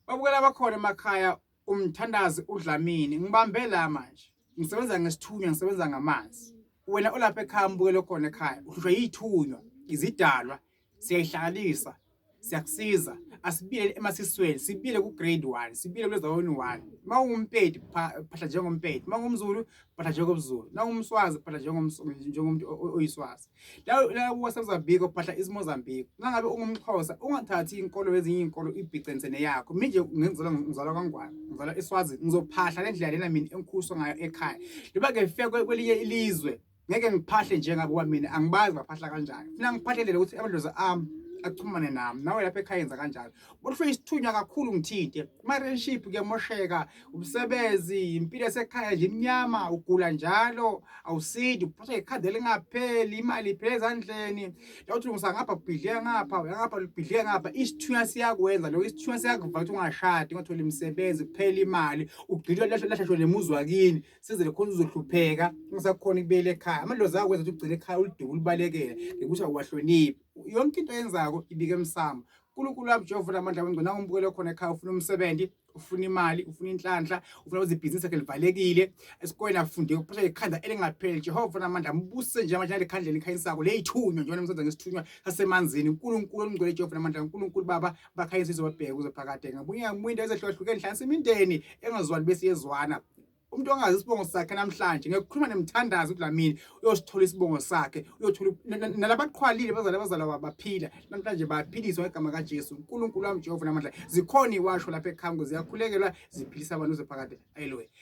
Babukela abakhona emakhaya umthandazi uDlamini ngibambe la manje. Ngisebenza ngesithunywa, ngisebenza ngamanzi. Wena olapha ekhaya mbukelo khona ekhaya, uhlushwa yithunywa, izidalwa, siyayihlanganisa, siyakusiza. Asibile emasisweni, sibile ku grade 1, sibile kulezawoni 1. Mawungumpedi phahla njengompedi, mawungumZulu phahla njengomZulu, nawungumSwazi phahla njengomuntu oyiswazi. La la waseMozambique phahla isiMozambique. Nangabe ungumXhosa ungathathi inkolo ezinye inkolo ibhicense neyakho. Mina nje ngenzela ngizalwa kwaNgwane, ngizalwa eSwazini, ngizophahla le ndlela lena mina engikhuliswa ngayo ekhaya. Njengoba ke ngifika kwelinye ilizwe ngeke ngiphahle njengabo ngoba mina angibazi baphahla kanjani. Funa ngiphahlelele ukuthi amadlozi ami axhumane nami. Nawe lapha ekhaya yenza kanjalo. Bohlwe isithunywa kakhulu ngithinte. Ama-relationship kuyamosheka, umsebenzi, impilo yasekhaya nje imnyama, ugula njalo, awusindi, uphathwa ikhadi elingapheli, imali iphele ezandleni. La uthi ulungisa ngapha kubhidlika ngapha, ngapha kubhidlika ngapha. Isithunywa siyakwenza lokho, isithunywa siyakuvala ukuthi ungashadi, ungatholi imisebenzi, kuphela imali, ugcine lahlashwe nemuzi wakini, size khona uzohlupheka, ungasakhona ukubuyela ekhaya. Amadlozi akwenza ukuthi ugcine ekhaya uliduku ulibalekele, ngekuthi awuwahloniphi. Yonke into oyenzako ibike emsamo. uNkulunkulu wami Jehova namandla wengcwele nangumbukelwe khona ekhaya ufuna umsebenzi ufuna imali ufuna inhlanhla ufuna ukuthi ibhizinisi lakhe livalekile esikoleni afunde kuphatha ikhanda elingapheli Jehova namandla mbuse nje manje nalekhanda elikhanyisako leyithunywa njengoba nimsenza ngesithunywa sasemanzini uNkulunkulu ongcwele Jehova namandla uNkulunkulu baba bakhanyisa izobabheka kuze phakade ngabuye ngabuye ezehlukahlukene hlanganisa imindeni engazwani bese yezwana umuntu ongazi isibongo sakhe namhlanje ngekukhuluma nemthandazo uDlamini uyosithola isibongo sakhe uyothola nalabaqhwalile bazala abazala baphila namhlanje baphiliswa ngegama kaJesu uNkulunkulu wami Jehova namandla zikhona iwasho lapha ekhaya ziyakhulekelwa ziphilisa abantu zephakade ayiloye.